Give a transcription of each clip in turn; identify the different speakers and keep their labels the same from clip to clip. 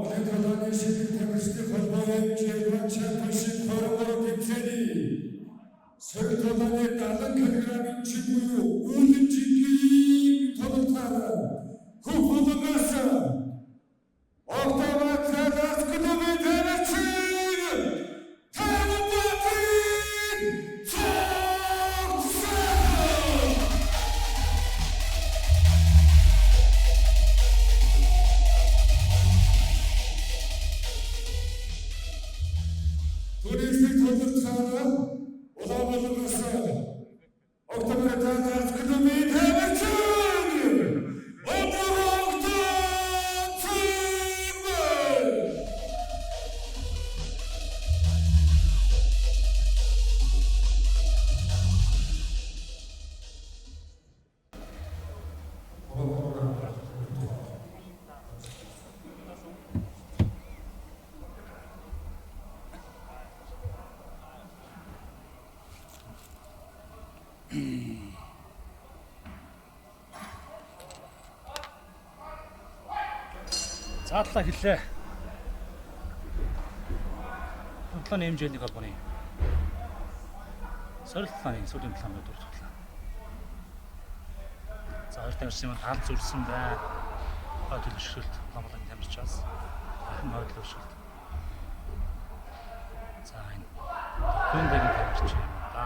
Speaker 1: Монголын тулааны шилдэг тамирчдын холбоо MJ1 Championship 23 тэмцээний сорилт тулааны 70 кг-ын чиг буюу үүлэн жингийн тулалдаар Хөх булангаас Октават Даллас клубын тамирчин Тавбатын Цогцсон! Түүнийхийг тулалдахаар Улаанбаатараас Октябрь Даллас клубын тамирчин Өдрөгтөн Цэвэр!
Speaker 2: Заадлаа хэллээ. Тулааны хэмжээний холбооны сорилт тулааны сүүлийн тулааны дөрөв тулаан. За хоёр тамирчин маань тал зүрсэн байна. Хойд төлөвшөлт Улаанбаатарын тамирчаас дахин хойд төлөвшөлт. За энэ Хүндэгийн тамирчин юм да.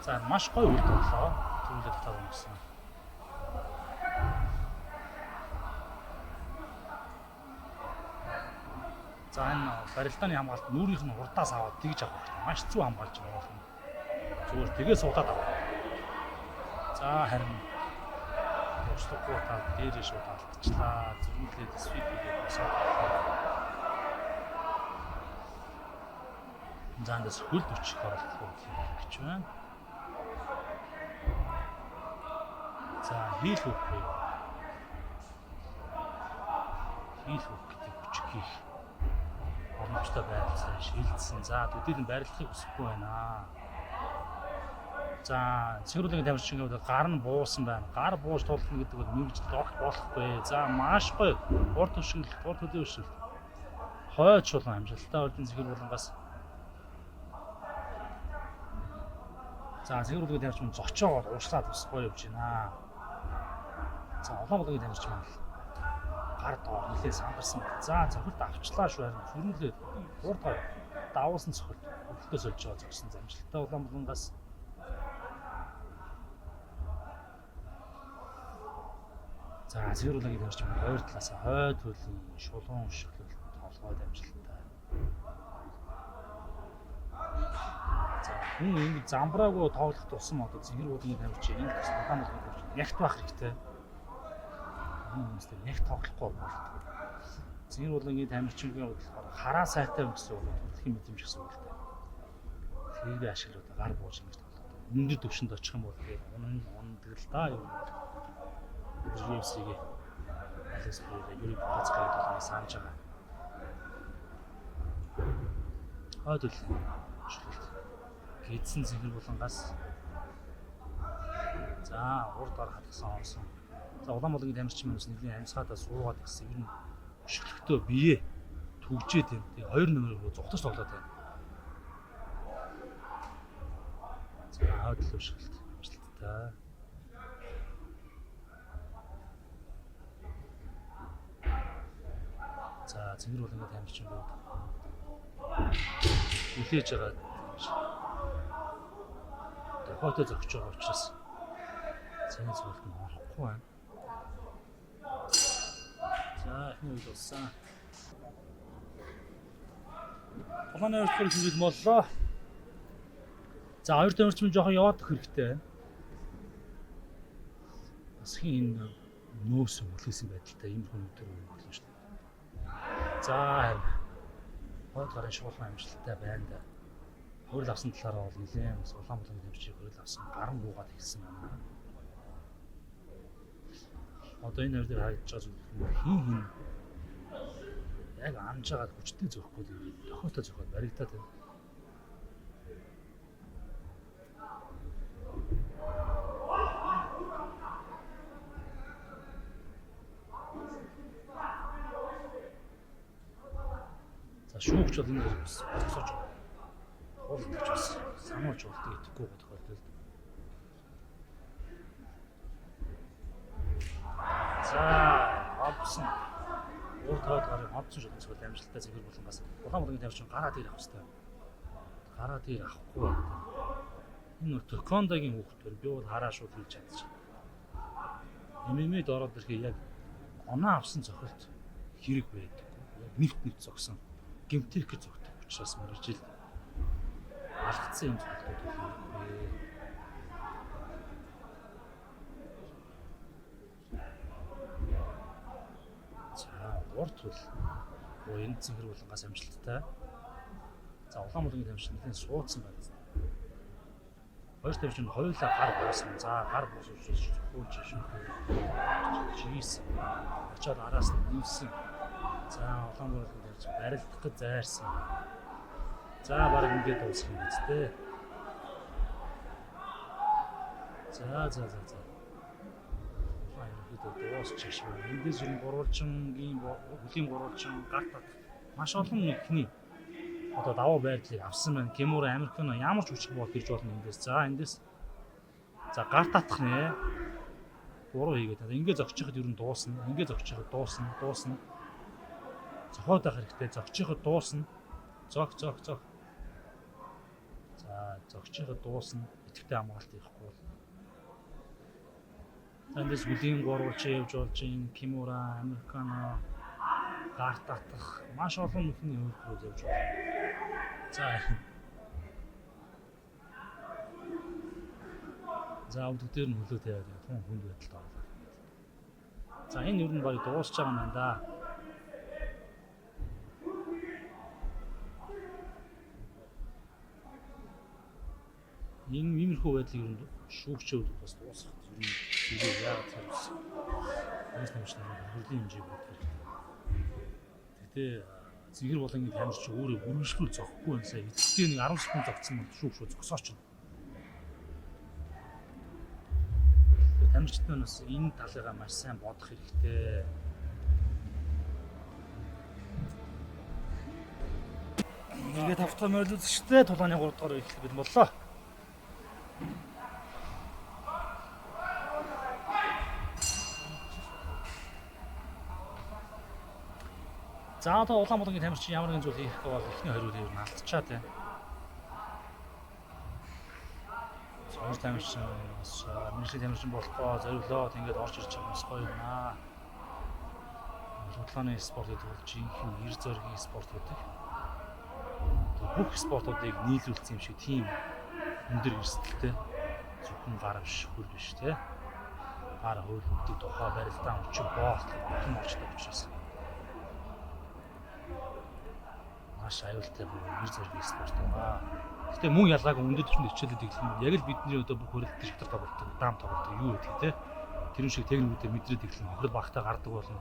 Speaker 2: За маш гоё үйл боллоо. Төрүүлээ татаад өнгөрсөн. За энэ барилдааны хамгаалт нүүрийнх нь урдаас аваад тэгж авах хэрэгтэй. Маш зүг хамгаалж байгаа юм. Зүгээр тэгээ суулаад авах. За харин туршлагагүй тал дээрээ шууд алдчихлаа. Зөрүүлээд свип хийгээд босоод авлаа. За эндээс хөлд өчих оролдлого хийх гэж байна. За heel hook буюу heel hook гэдэг хүч хийх боломжтой байрлалаа шилжсэн. За төдийлөн барилахыг хүсэхгүй байна. За цэвэрлэгийн тамирчин гэвэл гар нь буусан байна. Гар бууж тулна гэдэг бол мэргэжил огт болохгүй. За маш гоё. Урд өшиглэлт, урд хөдөө өшиглэлт. Хойд чулуун амжилттай ордын цэвэр булангаас. За цэвэрлэгийн тамирчин зочоогоор уушлаад бас гоё явж байна. За улаан булангийн тамирчин маань гар доор нэлээ сандарсан байна. За цохилт авчлаа шүү харин зөрүүлээд урд хоёр давуулсан цохилт хөлтөө сольж байгаа зогсон амжилттай улаан булангаас. За цэвэр улаангийн тамирчин маань хоёр талаас хойд хөлийн шулуун өшөглөлт толгойд амжилттай. За хүн ингэ замбраагүй тоглох тусам одоо цэвэр улаангийн тамирчин энэ бас улаан булангийн тамирчин ягт байх хэрэгтэй. Хүмүүстэй нэг тоглохгүй болдог. Цэвэр булангийн тамирчингийн хувьд болохоор хараа сайтай гэсэн үг төрөлхийн мэдрэмж гэсэн үг л дээ. Тэрийг ашиглаад гар бууж ингэж тоглоод өндөр түвшинд очих юм бол тэгээд ундаг л да юу. UFC-г Алекс Перейра, Юрий Пацкаг бол санаж байгаа. Хойд үл өшөглөлт. Гэдсэн цэвэр булангаас за урд гар хатгсан орсон. За улаан булангийн тамирчин маань бас нэлийн амьсгаадаа суугаад гэсэн ер нь өшөглөхдөө бие түгжээд юм. Тэгээ хоёр нөмөр рүү зугтаж тоглоод байна. За хойд л өшөглөлт амжилттай. За цэнгэр булангийн тамирчин бод хүлээж байгаа юм шиг. Дохойтой зогсож байгаа учраас цэний цогт нь орохгүй байна. За эхний үйл болсон. Тулааны хоёр дахь үйл моллоо. За хоёр тамирчин жоохон яваад өгөх хэрэгтэй байна. Бас хин энэ нөөсөн хүлээсэн байдалтай ийм хүн өдөр болно шүү дээ. За харин хойд гарын шуулган амжилттай байна да. Хурил авсан талаараа бол нэлээд бас улаан булангийн тамирчийг хурил авсан гарan буугаад хэлсэн байна. Одоо энэ хоёр дээр харагдаж байгаа зүйл нь хин хин яг амж байгаад хүчтэй зөхгүй л дохиотой зөхөд баригдаад байна. Шүүгч бол энэ хэрэг бас боцоож хуулдаж бас сануулж болдог итгэхгүй тохиолдолд. За, хобсон. Урд хойд гарын хобсон шүлэг эсвэл амжилттай цэвэр булангаас улаан булангийн тамирчин гараа дээр авах хэрэгтэй. Гараа дээр авахгүй байна. Энэ нөр Токондагийн хүүхэд төр би бол хараа шууд хэлж чадчих. MMA-д ороод ирэхэд яг оноо авсан цохилт хэрэг байдаг. Яг нэвт нэвт зогсон. Гэмтэх гэж зогтох учраас мөржил алгацсан юм цохилтууд бол хэрэггүй. За, урт хөл. Оо энэ цэнгэр булангаас амжилттай. За, улаан булангийн тамирчин нэлээд суудсан байна. Хоёр тамирчин хоёулаа гар буусан. За, гар буусан учраас хөөж шүү. Чигийсэн. Очоод араас нь нэмсэн. За, улаан булангийн тамирчин барилдах гэж зайрсан. За, баг ингээд дуусах юм биз дээ. За, за, за, за. Улаан ерөнхийдөө дуусчих шиг байна. Эндээс ер нь гурвалжингийн хөлийн гурвалжин гарт татах маш олон ихний одоо давуу байдлыг авсан байна. Кимура Американо ямар ч хүч бол ирж болно эндээс. За эндээс за гарт татах нэ. Буруу хийгээд. Ингээ зогсчиход ер нь дуусна. Ингээ зогсчиход дуусна, дуусна. Зохиод байх хэрэгтэй. Зогсчиход дуусна. Зог зог зог. За зогсчиход дуусна. Идэвхтэй хамгаалт хийхгүй бол. За эндээс хөлийн гурвалжин явж болж ин Кимура Американо гарт татах маш олон нүхний хөлбөрүүд явж байна. За. За өвдөг дээр нь хөлөө тавиад тун хүнд байдалд орлоо. За энэ ер нь баг дуусч байгаа юм байна да. Энэ иймэрхүү байдлыг ер нь шүүгчүүд бас дуусгах ер нь хэрэг яагаад тэр бас хоёр тамирчин хөрлийн хэмжээг бодох хэрэгтэй. Гэтэ зэнгэр булангийн тамирч өөрөө үргэлжлүүл зогхгүй байна сая. Эцэгтэй нэг 10 секунд зогцсон бол шүүх шүү зогсооч. Тэгэхээр тамирчид нь бас энэ талыгаа маш сайн бодох хэрэгтэй. Нэгэ тавтах морил үзэгчтэй тулааны 3 дугаар эхлэх бэлэн боллоо. За одоо улаан булангийн тамирчин ямар нэгэн зүйл хийх бол эхний хориуд ер нь алдчихад байна. Хоёр тамирчин бас мэргэжлийн тамирчин болохоо зориглоод ингээд орж ирж байгаа юм бас гоё юм аа. Рутланы спорт гэдэг бол жинхэнэ эр зоригийн спорт гэдэг. Бүх спортуудыг нийлүүлсэн юм шиг тийм өндөр эрсдэлтэй зөвхөн гар биш хөл биш те. Гар хөл өгдөг тухай барилдаан өчиг боолт бүтэн орчтой учраас маш аюултай буюу эр зоригийн спорт байгаа. Гэтэ мөн ялгаагүй өндөр түвшинд хичээлээд иглэх юм бол яг л бидний одоо бүх хөрөлдөн шигтэр тоглолдог, даам тоглолдог юу гэдэг те. Тэр шиг техникүүдээ мэдрээд иглэх хохирол багтаа гардаг болно.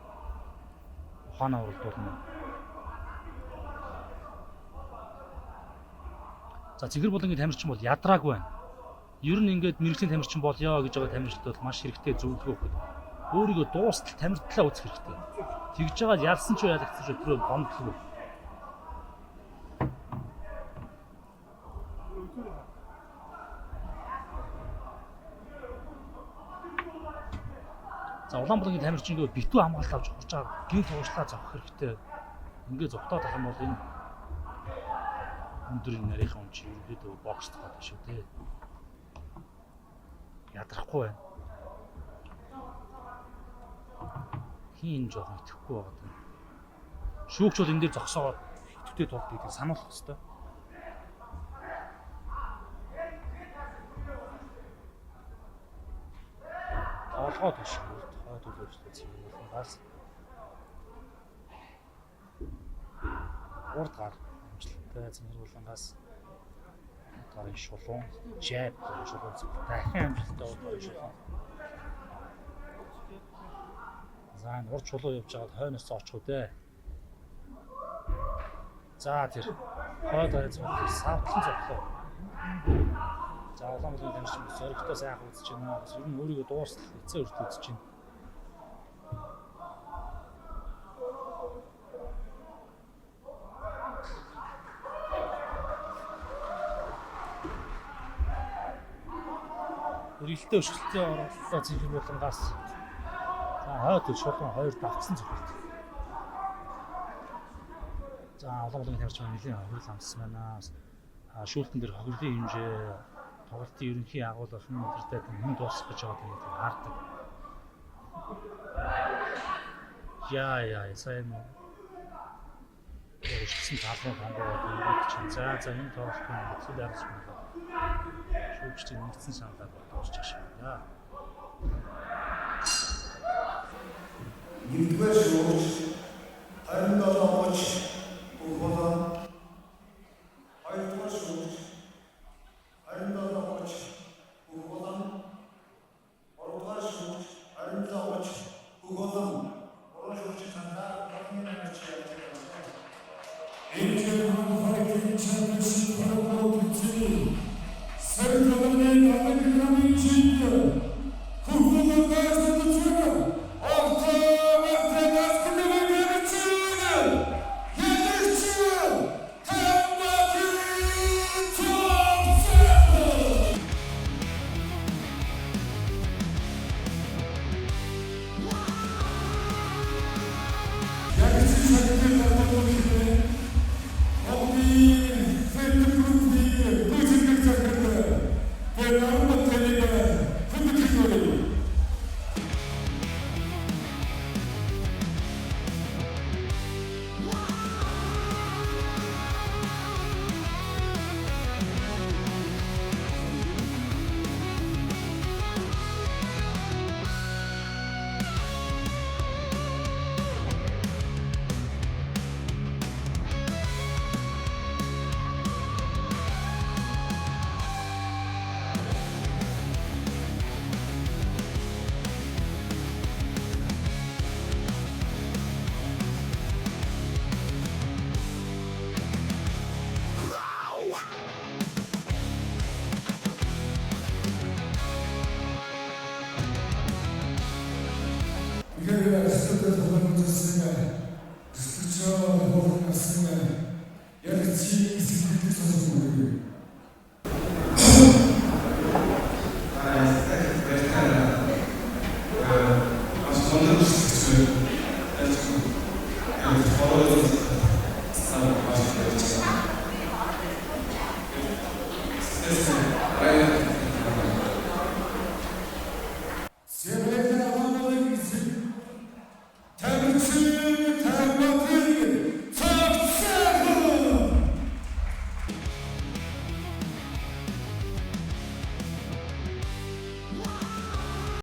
Speaker 2: Ухаанаа уралдуулна. За цэгэр булангийн тамирчин бол ядраагүй байна. Ер нь ингээд мэргэжлийн тамирчин болёо гэж байгаа тамирчид бол маш хэрэгтэй зөвлөгөө өгөхөд өөрийгөө дуустал тамиртлаа үзэх хэрэгтэй. Тэгж байгаа ялсан ч ялагдсан ч өдрөө гомдлгүй. За улаан булангийн тамирчин ингээд битүү хамгаалалт авч хурж байгаа. Гинт уушлаа зовх хэрэгтэй. Ингээд зовтоод ах юм бол энэ өндөр нарийнхан хүн чи ерөнхийдөө бокс тохиол шүү дээ. Ядрахгүй байна. Хин энэ жоохон итгэхгүй байгаа юм. Шүүгч бол энэ дээр зогсоогоод идэвхтэй тулд гэдгийг сануулах хэрэгтэй. Толгой туш хойд үл өөрчлөлт цэвэр болгонгаас урд гар амжилттай цэвэр булангаас гарын шулуун жайб гарын шулуун зүг дахин амжилттай урд гарын шулуун. За энэ урд чулуу явж байгаад хойноос зоочих үү дээ. За тэр хойд гарын зүг савтлан зовлоо. За улаан булангийн тамирчин бас зоригтой сайхан үзэж байна. Бас ер нь өөрийгөө дуустал эцээ хүртэл үзэж байна. Үргэлжлээ өшгөлтөө орууллаа цэнхэр булангаас. За хойд шулуун хоёр давтсан цохилт. За олон олон тамирч маань нэлийн хохирол амссан байна. А шүүлтэн дээр хохирлын хэмжээ, тоглолтын ерөнхий агуулга хэн удирдах хүн дуусах гэж байгаа юм хардаг. Яа яа сайн өшгсөн талын хонгоо дөрөвд чинь. За за энэ тоглолтын үзэл аргас болоо. Шүүгчдийн нэгдсэн саналаар дуусчих шиг байна.
Speaker 3: Нэгдүгээр шүүгч 27 30 Хөхболон, хоёрдугаар шүүгч 27 30 Хөхболон, гуравдугаар шүүгч 27 30 Хөхболон. Гурван шүүгчийн саналаар Булангийн тамирчин ялж байна.
Speaker 1: Asian Fighting Championship 23 김세리 서른여덟의 남은 진영 후보가 선수는 хүндэтгэл. Тэгэхээр